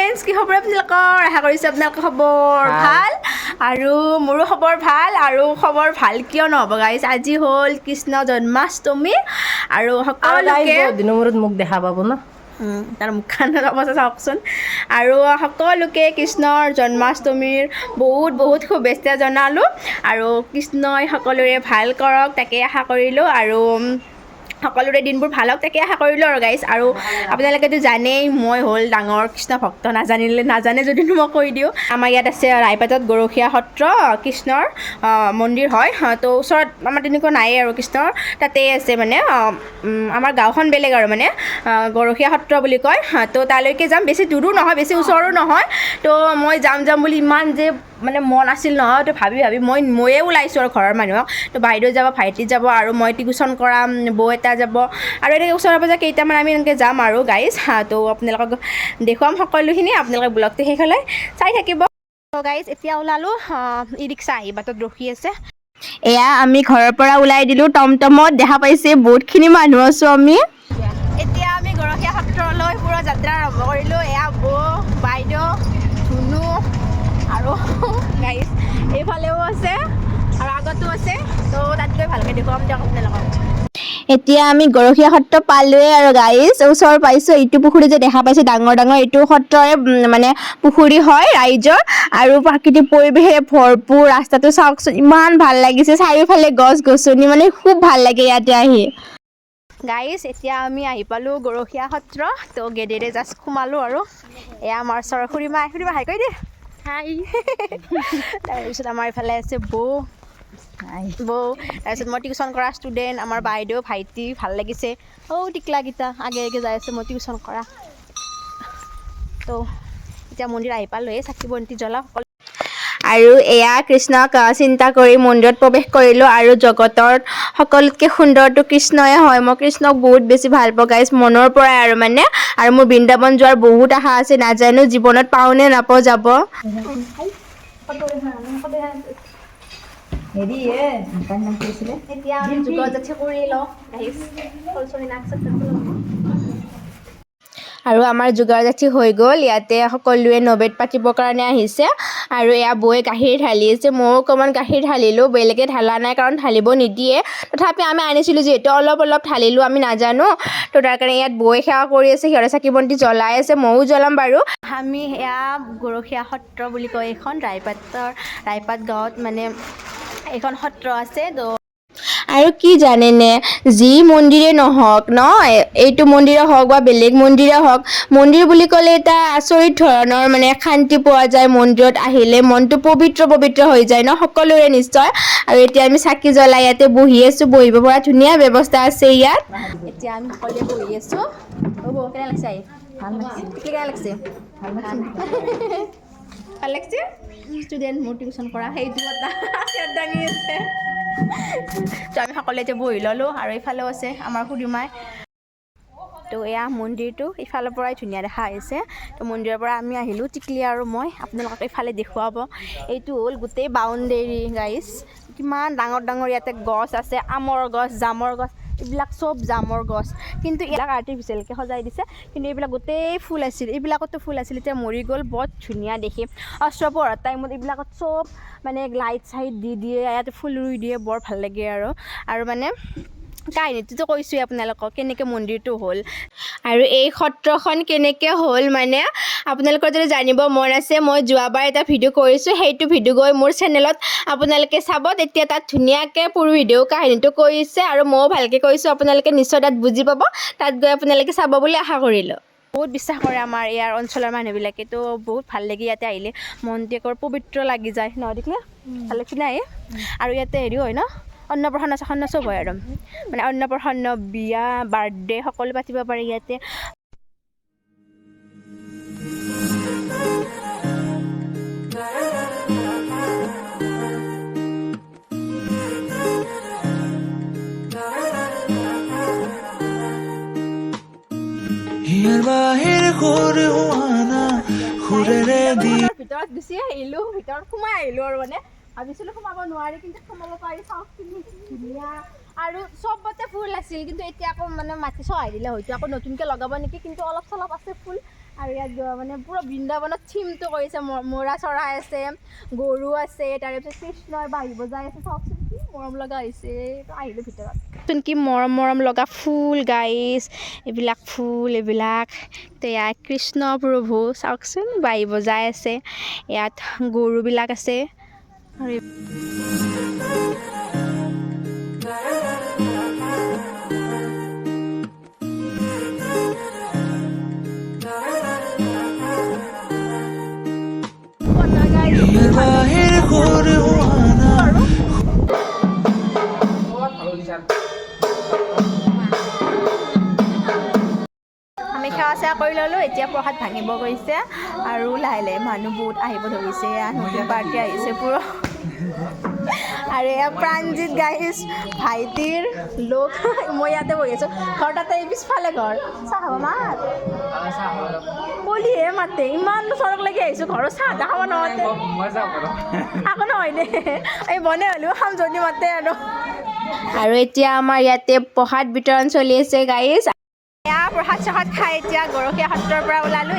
Friends, কি খবৰ আপোনালোকৰ? আশা কৰিছোঁ আপোনালোকৰ খবৰ ভাল আৰু মোৰো খবৰ ভাল। আৰু খবৰ ভাল কিয় নহ'ব গাইজ, আজি হ'ল কৃষ্ণ জন্মাষ্টমী আৰু সকলোকে বহুত দিনৰ মূৰত মোক দেখা পাব ন। তাৰ মুখখনৰ অৱস্থা চাওকচোন। আৰু সকলোকে কৃষ্ণৰ জন্মাষ্টমীৰ বহুত বহুত শুভেচ্ছা জনালোঁ আৰু কৃষ্ণই সকলোৰে ভাল কৰক তাকে আশা কৰিলোঁ আৰু সকলোৰে দিনবোৰ ভাল হওক তাকে আশা কৰিলোঁ আৰু গাইজ। আৰু আপোনালোকেতো জানেই মই হ'ল ডাঙৰ কৃষ্ণ ভক্ত, নাজানিলে নাজানে যদিনো মই কৈ দিওঁ। আমাৰ ইয়াত আছে ৰায়পাটত গৰখীয়া সত্ৰ, কৃষ্ণৰ মন্দিৰ হয়। তো ওচৰত আমাৰ তেনেকুৱা নায়েই আৰু কৃষ্ণৰ তাতেই আছে মানে আমাৰ গাঁওখন বেলেগ আৰু মানে গৰখীয়া সত্ৰ বুলি কয়। তো তালৈকে যাম, বেছি দূৰো নহয় বেছি ওচৰো নহয়। তো মই যাম যাম বুলি ইমান যে মানে মন আছিল নহয়, তো ভাবি ভাবি ময়ে ওলাইছোঁ আৰু ঘৰৰ মানুহক। তো বাইদেউ যাব, ভাইটি যাব আৰু মই টিউশ্যন কৰা বৌ এটা যাব আৰু এনেকৈ ওচৰে পাজৰে কেইটামান আমি এনেকৈ যাম আৰু গাইজ। তো আপোনালোকক দেখুৱাম সকলোখিনি, আপোনালোকে ব্লগটো শেষলৈ চাই থাকিব। গাইজ এতিয়া ওলালোঁ, ই ৰিক্সা আহি বাটত ৰখি আছে। এয়া আমি ঘৰৰ পৰা ওলাই দিলোঁ টমটমত, দেখা পাইছে বহুতখিনি মানুহ আছোঁ আমি। এতিয়া আমি গৰখীয়া সত্ৰলৈ পুৰা যাত্ৰা আৰম্ভ কৰিলোঁ। এয়া বৌ, বাইদেউ, ধুনু আৰু গাইজ এইফালেও আছে আৰু আগতো আছে। তো তাত গৈ ভালকৈ দেখুৱাম দিয়ক আপোনালোকক। এতিয়া আমি গৰখীয়া সত্ৰ পালোৱে আৰু গাইজ, ওচৰ পাইছোঁ। এইটো পুখুৰী যে দেখা পাইছে ডাঙৰ ডাঙৰ, এইটো সত্ৰৰে মানে পুখুৰী হয় ৰাইজৰ। আৰু প্ৰাকৃতিক পৰিৱেশেৰে ভৰপূৰ ৰাস্তাটো চাওকচোন, ইমান ভাল লাগিছে। চাৰিওফালে গছ গছনি, মানে খুব ভাল লাগে ইয়াতে আহি। গাইজ এতিয়া আমি আহি পালোঁ গৰখীয়া সত্ৰ। তো গেদেৰে জাষ্ট সোমালোঁ আৰু এয়া আমাৰ ওচৰৰ খুৰীমা। খুৰীমা হাই কৈ দে। হাই। তাৰপিছত আমাৰ এইফালে আছে বৌ, বৌ, তাৰপিছত মই টিউশ্যন কৰা ষ্টুডেণ্ট আমাৰ বাইদেউ, ভাইটি। ভাল লাগিছে। অ' টিকলাকেইটা আগে আগে যাই আছে মই টিউশ্যন কৰা। তো এতিয়া মন্দিৰ আহি পালোঁৱে, চাকি বন্তি জ্বলাওঁ সকলো। আৰু এয়া কৃষ্ণক চিন্তা কৰি মন্দিৰত প্ৰৱেশ কৰিলোঁ। আৰু জগতৰ সকলোতকৈ সুন্দৰটো কৃষ্ণয়ে হয়। মই কৃষ্ণক বহুত বেছি ভাল পাওঁ গাইজ, মনৰ পৰাই আৰু মানে। আৰু মোৰ বৃন্দাবন যোৱাৰ বহুত আশা আছে, নাজানো জীৱনত পাওঁ নে নাপাওঁ যাব। এতিয়া আমি যোগাৰ যাঠি কৰি লওঁ গাইজ। আৰু আমাৰ যোগাৰ যাঠি হৈ গ'ল। ইয়াতে সকলোৱে নবেদ পাতিবৰ কাৰণে আহিছে। আৰু এয়া বৌয়ে গাখীৰ ঢালি আছে, ময়ো অকণমান গাখীৰ ঢালিলোঁ। বেলেগে ঢালা নাই কাৰণ ঢালিব নিদিয়ে, তথাপি আমি আনিছিলোঁ যিহেতু অলপ অলপ ঢালিলোঁ, আমি নাজানো। তো তাৰ কাৰণে ইয়াত বৌয়ে সেৱা কৰি আছে, সিহঁতে চাকি বন্তি জ্বলাই আছে, ময়ো জ্বলাম বাৰু। আমি এয়া গৰখীয়া সত্ৰ বুলি কয় এইখন, ৰায়পাটৰ ৰায়পাট গাঁৱত মানে এইখন সত্ৰ আছে। তো আৰু কি জানেনে, যি মন্দিৰে নহওক ন, এইটো মন্দিৰে হওক বা বেলেগ মন্দিৰে হওক, মন্দিৰ বুলি ক'লে এটা আচৰিত ধৰণৰ মানে শান্তি পোৱা যায়। মন্দিৰত আহিলে মনটো পবিত্ৰ পবিত্ৰ হৈ যায় ন সকলোৰে নিশ্চয়। আৰু এতিয়া আমি চাকি জ্বলাই ইয়াতে বহি আছোঁ, বহিব পৰা ধুনীয়া ব্যৱস্থা আছে ইয়াত। এতিয়া আমি সকলোৱে বহি আছোঁ। হ'ব, কেনে লাগছে আহি? ভাল লাগছে। কেনে লাগছে? ভাল লাগছে। ভাল লাগছে। ষ্টুডেণ্ট মোৰ টিউশ্যন কৰা সেইটো এটা চেয়াৰ দাঙি আছে। তো আমি সকলোৱে এতিয়া বহি ল'লোঁ আৰু এইফালেও আছে আমাৰ খুৰীমাই। তো এয়া মন্দিৰটো ইফালৰ পৰাই ধুনীয়া দেখা হৈছে। তো মন্দিৰৰ পৰা আমি আহিলোঁ, টিকলি আৰু মই। আপোনালোকক এইফালে দেখুৱাব। এইটো হ'ল গোটেই বাউণ্ডেৰী গাইজ। কিমান ডাঙৰ ডাঙৰ ইয়াতে গছ আছে, আমৰ গছ, জামৰ গছ, এইবিলাক চব জামৰ গছ। কিন্তু এইবিলাক আৰ্টিফিচিয়েলকৈ সজাই দিছে, কিন্তু এইবিলাক গোটেই ফুল আছিল, এইবিলাকতো ফুল আছিল, এতিয়া মৰি গ'ল। বৰ ধুনীয়া দেখি। অস্ত্ৰপহৰৰ টাইমত এইবিলাকত চব মানে লাইট চাইট দি দিয়ে, ইয়াতে ফুল ৰুই দিয়ে, বৰ ভাল লাগে। আৰু আৰু মানে কাহিনীটোতো কৈছোঁৱেই আপোনালোকক কেনেকৈ মন্দিৰটো হ'ল আৰু এই সত্ৰখন কেনেকৈ হ'ল। মানে আপোনালোকৰ যদি জানিব মন আছে, মই যোৱাবাৰ এটা ভিডিঅ' কৰিছোঁ, সেইটো ভিডিঅ' গৈ মোৰ চেনেলত আপোনালোকে চাব। তেতিয়া তাত ধুনীয়াকৈ পুৰোহিতেও কাহিনীটো কৈছে আৰু ময়ো ভালকৈ কৈছোঁ, আপোনালোকে নিশ্চয় তাত বুজি পাব। তাত গৈ আপোনালোকে চাব বুলি আশা কৰিলোঁ। বহুত বিশ্বাস কৰে আমাৰ ইয়াৰ অঞ্চলৰ মানুহবিলাকে। তো বহুত ভাল লাগে ইয়াতে আহিলে, মনটো একেবাৰে পবিত্ৰ লাগি যায় ন। দেখিলে ভাল লাগছে নাই? আৰু ইয়াতে হেৰিও হয় ন, অন্নপ্ৰাশন্ন চাসন্ন চব হয় আৰু মানে অন্নপ্ৰাশন্ন, বিয়া, বাৰ্থডে সকলো পাতিব পাৰে ইয়াতে। হিয়াৰ বাহিৰ সুৰ হোৱানা সুৰেৰে দি ভিতৰত গুচি আহিলোঁ, ভিতৰত সোমাই আহিলোঁ আৰু মানে ভাবিছিলোঁ সোমাব নোৱাৰি, কিন্তু সোমাব পাৰি। চাওক ধুনীয়া আৰু চবতে ফুল আছিল, কিন্তু এতিয়া আকৌ মানে মাটি চহাই দিলে হয়তো আকৌ নতুনকৈ লগাব নেকি, কিন্তু অলপ চলপ আছে ফুল। আৰু ইয়াত মানে পূৰা বৃন্দাবনত থিমটো কৰিছে, ম'ৰা চৰাই আছে, গৰু আছে, তাৰে পিছত কৃষ্ণই বাঁহী বজাই আছে। চাওকচোন কি মৰম লগা হৈছে। তো আহিলোঁ ভিতৰত। চোন কি মৰম মৰম লগা ফুল গাইছ, এইবিলাক ফুল এইবিলাক। তো ইয়াত কৃষ্ণ প্ৰভু চাওকচোন বাঁহী বজাই আছে, ইয়াত গৰুবিলাক আছে আৰু হিয়াৰ বাহিৰ সুৰ হোৱানা। আমি সেৱা চেৱা কৰি ল'লোঁ। এতিয়া প্ৰসাদ ভাঙিব গৈছে আৰু লাহে লাহে মানুহ বহুত আহিব ধৰিছে। এয়া নতুন পাৰ্টি আহিছে পুৰা। আৰু এয়া প্ৰাণজিত গাইছ, ভাইটিৰ লোক। মই ইয়াতে বহি আছোঁ। ঘৰ তাতে, এই পিছফালে ঘৰ। চাহ খাব মাত কলিহে মাতে। ইমান চৰক লাগি আহিছোঁ, ঘৰৰ চাহ তাহ খাব নামাতে। আকৌ নহয় দে, এই বনে হ'লেও খাম যদি মাতে আৰু। আৰু এতিয়া আমাৰ ইয়াতে প্ৰসাদ বিতৰণ চলি আছে গাইছ। এয়া প্ৰসাদ চসাদ খাই এতিয়া গৰখীয়া সত্ৰৰ পৰা ওলালোঁ।